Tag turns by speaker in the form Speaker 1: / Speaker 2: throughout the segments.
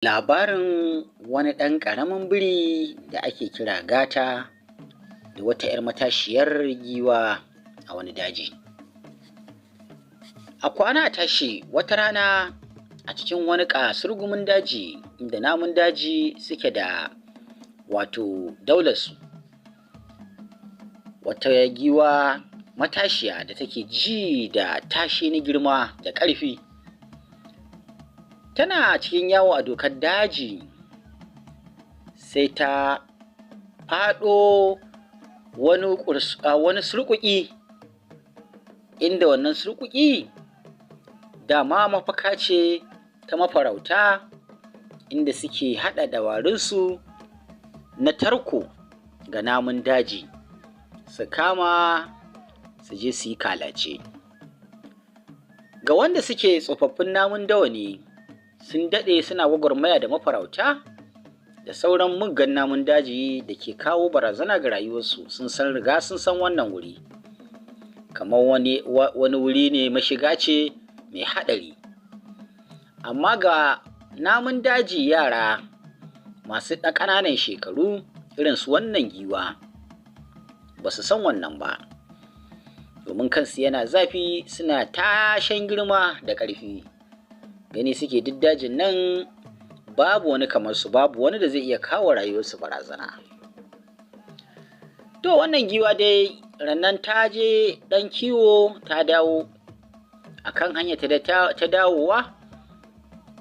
Speaker 1: Labarin wani ɗan ƙaramin biri da ake kira Gata da wata 'yar matashiyar giwa a wani daji. A kwana a tashi, wata rana a cikin wani ƙasurgumin daji inda namun daji suke da wato daularsu. Wata giwa matashiya da take ji da tashe na girma da ƙarfi tana cikin yawo a dokar daji, sai ta faɗo wani surƙuƙi, inda wannan surƙuƙi dama mafaka ce ta mafarauta, inda suke haɗa dabarunsu na tarko ga namun daji su kama su je su yi kalace. Ga wanda suke tsofaffin namun dawa ne, sun daɗe suna gwagwarmaya da mafarauta da sauran muggan namun daji da ke kawo barazana ga rayuwarsu, sun san riga sun san wannan wuri kamar wani wuri ne, mashiga ce mai haɗari. Amma ga namun daji yara masu ɗan ƙananan shekaru irin su wannan giwa, ba su san wannan ba, domin kansu yana zafi, suna tashen girma da ƙarfi, gani suke duk dajin nan babu wani kamar su, babu wani da zai iya kawo rayuwarsu barazana. To, wannan giwa dai rannan ta je ɗan kiwo, ta dawo a kan hanya ta dawowa,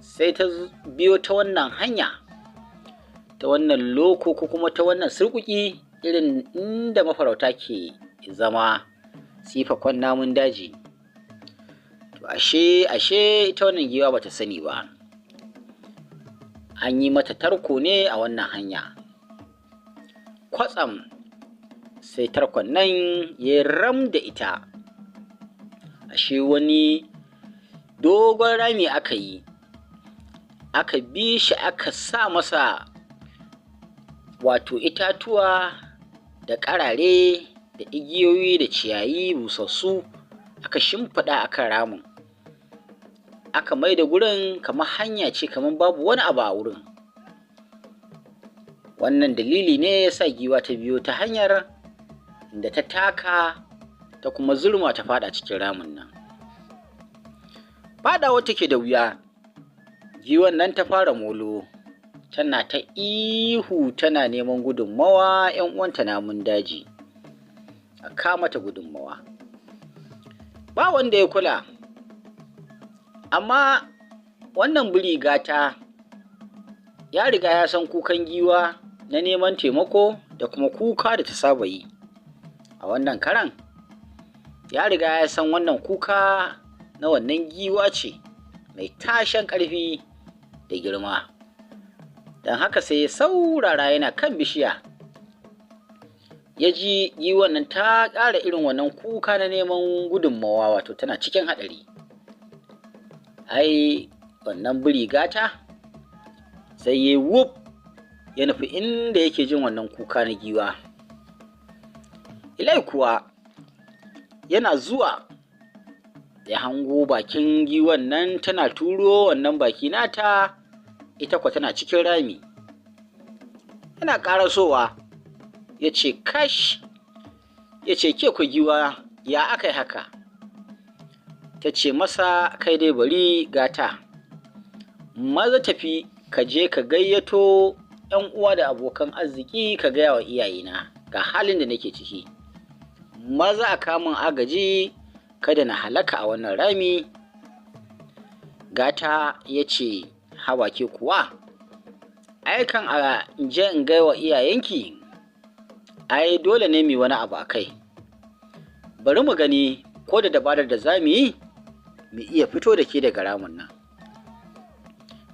Speaker 1: sai ta biyo ta wannan hanya, ta wannan loko ko kuma ta wannan surƙuƙi irin inda mafarauta ke zama su yi fakon namun daji. To, ashe ita wannan giwa bata sani ba, an yi mata tarko ne a wannan hanya. Kwatsam sai tarkon nan ya ram da ita. Ashe wani dogon rami aka yi, aka bi shi, aka sa masa wato itatuwa da ƙarare da igiyoyi da ciyayi busassu, aka shimfiɗa a kan ramin, aka mai da gurin kamar hanya ce, kamar babu wani abu a wurin. Wannan dalili ne ya sa giwa ta biyo ta hanyar da ta taka, ta kuma zurma ta faɗa cikin ramin nan. Faɗawar take da wuya, giwan nan ta fara molo, tana ta ihu, tana neman gudunmawa 'yan uwanta namun daji a kawo mata gudunmawa. Ba wanda ya kula, amma wannan biri Gata ya riga ya san kukan giwa na neman taimako da kuma kuka da ta saba yi. A wannan karan ya riga ya san wannan kuka na wannan giwa ce mai tashen ƙarfi da girma, don haka sai ya saurara yana kan bishiya, ya ji giwan nan ta ƙara irin wannan kuka na neman gudunmawa, wato tana cikin haɗari. Ai wannan biri Gata sai ya wuf ya nufi inda yake jin wannan kuka na giwa. Ilai kuwa yana zuwa ya hango bakin giwan nan tana turo wannan baki nata, ita kwa tana cikin rami. Yana ƙarasowa ya ce, "Kash!" Ya ce, "Ke ku giwa, ya aka yi haka?" Ta ce masa, "Kai dai bari Gata, maza tafi ka je ka gayyato 'yan uwa da abokan arziki, ka gaya wa iyayena ga halin da nake ciki, maza a kamun agaji, kada na halaka a wannan rami." Gata ya ce, "Haba ke kuwa, ai kan a je in gaya wa iyayenki, ai dole ne mu yi wani abu a kai. Bari mu gani ko da dabarar da za mu yi mu iya fito da ke daga ramin nan."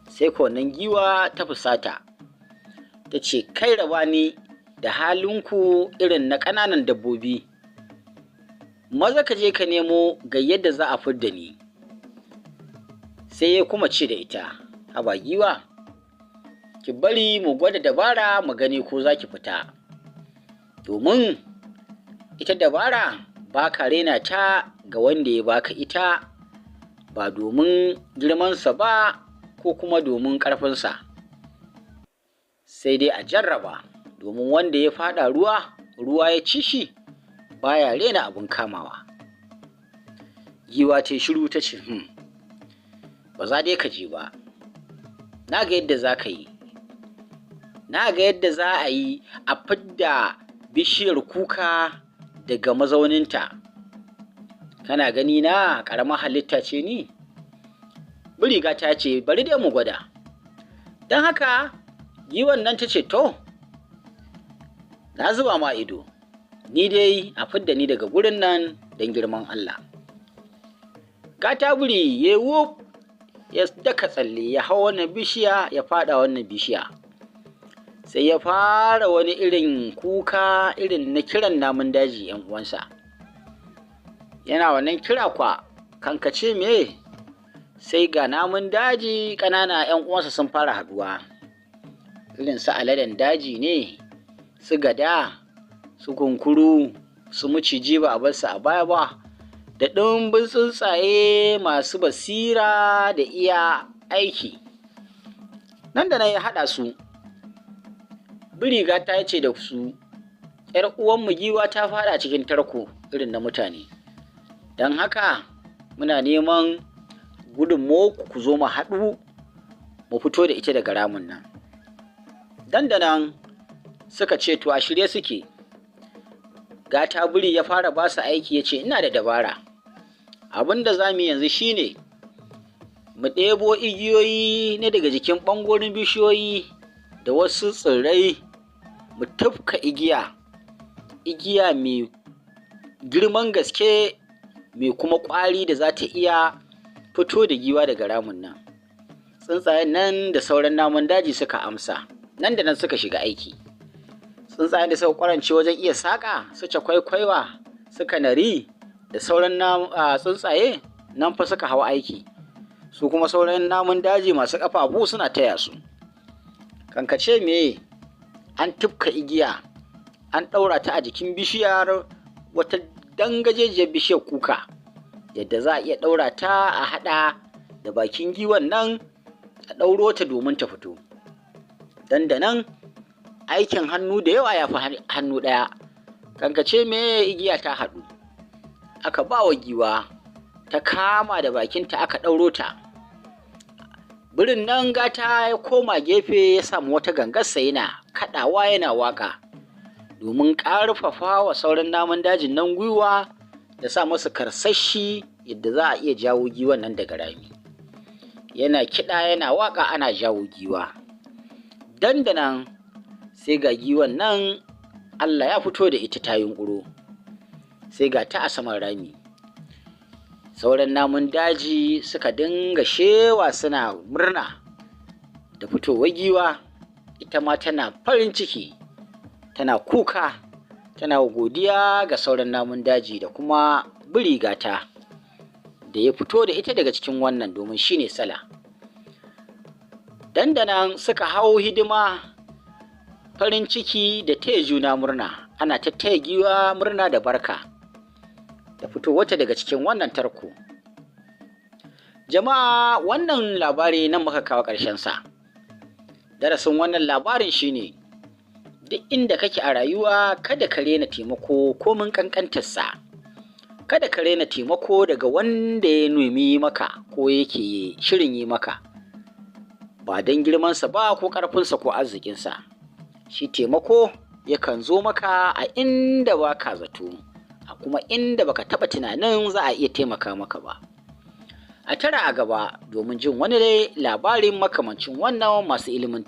Speaker 1: Sai ko wannan giwa ta fusata, ta ce, "Kai, raba ni da halinku irin na ƙananan dabbobi, maza ka je ka nemo ga yadda za a fidda ni." Sai ya kuma ce da ita, "Haba giwa, ki bari mu gwada dabara mu gani ko za ki fita, domin ita dabara ba ka raina ta ga wanda ya baka ita, ba domin girmansa ba ko kuma domin ƙarfinsa." Sai dai a jarraba, domin wanda ya faɗa ruwa, ruwa ya ci shi, baya rena abin kamawa. Giwa ta shiru ta ce, ba za dai ka je ba. Na ga yadda za ka yi. Na ga yadda za a yi a fidda bishiyar kuka daga mazauninta. Kana gani na ƙaramar halitta ce ni? Biriga ta ce, bari dai mu gwada. Don haka giwan nan ta ce, to, na zuba ma ido, ni dai a fidda ni daga gurin nan don girman Allah. Gata biri ya wuf ya daka tsalle, ya hau wannan bishiya, ya faɗa wannan bishiya. Sai ya fara wani irin kuka irin na kiran namun daji ‘yan uwansa. Yana wannan kira kwa, kankace me, sai ga namun daji ƙanana ‘yan uwansa sun fara haɗuwa. Irin su aladen daji ne, su gada, su kunkuru, su maciji ba a bar su a baya ba, da ɗumbin tsuntsaye masu basira da iya aiki. Nan da nan ya haɗa su. Biri gata ya ce da su, ‘yar uwanmu giwa ta faɗa cikin tarko irin na mutane. Don haka muna neman gudunmawarku, ku zo mu haɗu mu fito da ita daga ramin nan. Dandanan suka ce to a shirye suke. Gata biri ya fara ba su aiki, ya ce ina da dabara. Abin da za mu yi yanzu shine mu ɗebo igiyoyi na daga jikin ɓangoren bishiyoyi da wasu tsirrai, mu tufka igiya, igiya mai girman gaske mai kuma ƙwari da za ta iya fito da giwa daga ramin nan. Tsuntsayen nan da sauran namun daji suka amsa, nan da nan suka shiga aiki. Tsuntsayen da suka ƙwarance wajen iya saƙa, su cakwaikwaiwa, su kanari da sauran tsuntsaye nan fa suka hau aiki. Su kuma sauran namun daji masu ƙafafu suna taya su. Kankace me, an tufka igiya, an ɗaura ta a jikin bishiyar, wata dangajejiyar bishiyar kuka, yadda za a iya ɗaura ta a haɗa da bakin giwan nan, a ɗauro ta domin ta fito. Dandanan aikin hannu da yawa ya fi hannu ɗaya. Kankace me, igiya ta haɗu. Aka ba wa giwa, ta kama da bakinta, aka ɗauro ta. Birin nan gata ya koma gefe, ya samu wata gangarsa yana kaɗawa yana waƙa domin ƙarfafa wa sauran namun dajin nan gwiwa da sa masu karsashi yadda za a iya jawo giwan nan daga rami. Yana kiɗa yana waƙa ana jawo giwa. Dandanan sai ga giwan nan Allah ya fito da ita ta yunƙuro. Sai ga ta a saman rami. Sauran namun daji suka dinga shewa suna murna da fitowar giwa. Ita ma tana farin ciki, tana kuka, tana godiya ga sauran namun daji da kuma biri gata da ya fito da ita daga cikin wannan, domin shine sala. Dandanan suka hau hidima farin ciki da taya juna murna, ana ta taya giwa murna da barka da fitowarta daga cikin wannan tarko. Jama'a, wannan labari nan muka kawo ƙarshen sa. Darasin wannan labarin shine, duk inda kake a rayuwa, kada ka rena taimako komin ƙanƙantarsa. Kada ka rena taimako daga wanda ya nemi maka ko yake shirin yi maka, ba don girmansa ba ko ƙarfinsa ko arzikinsa. Shi taimako yakan zo maka a inda ba ka zato, a kuma inda baka taɓa tunanin za a iya taimaka maka ba. A tara a gaba domin jin wani labarin makamancin wannan masu ilimin.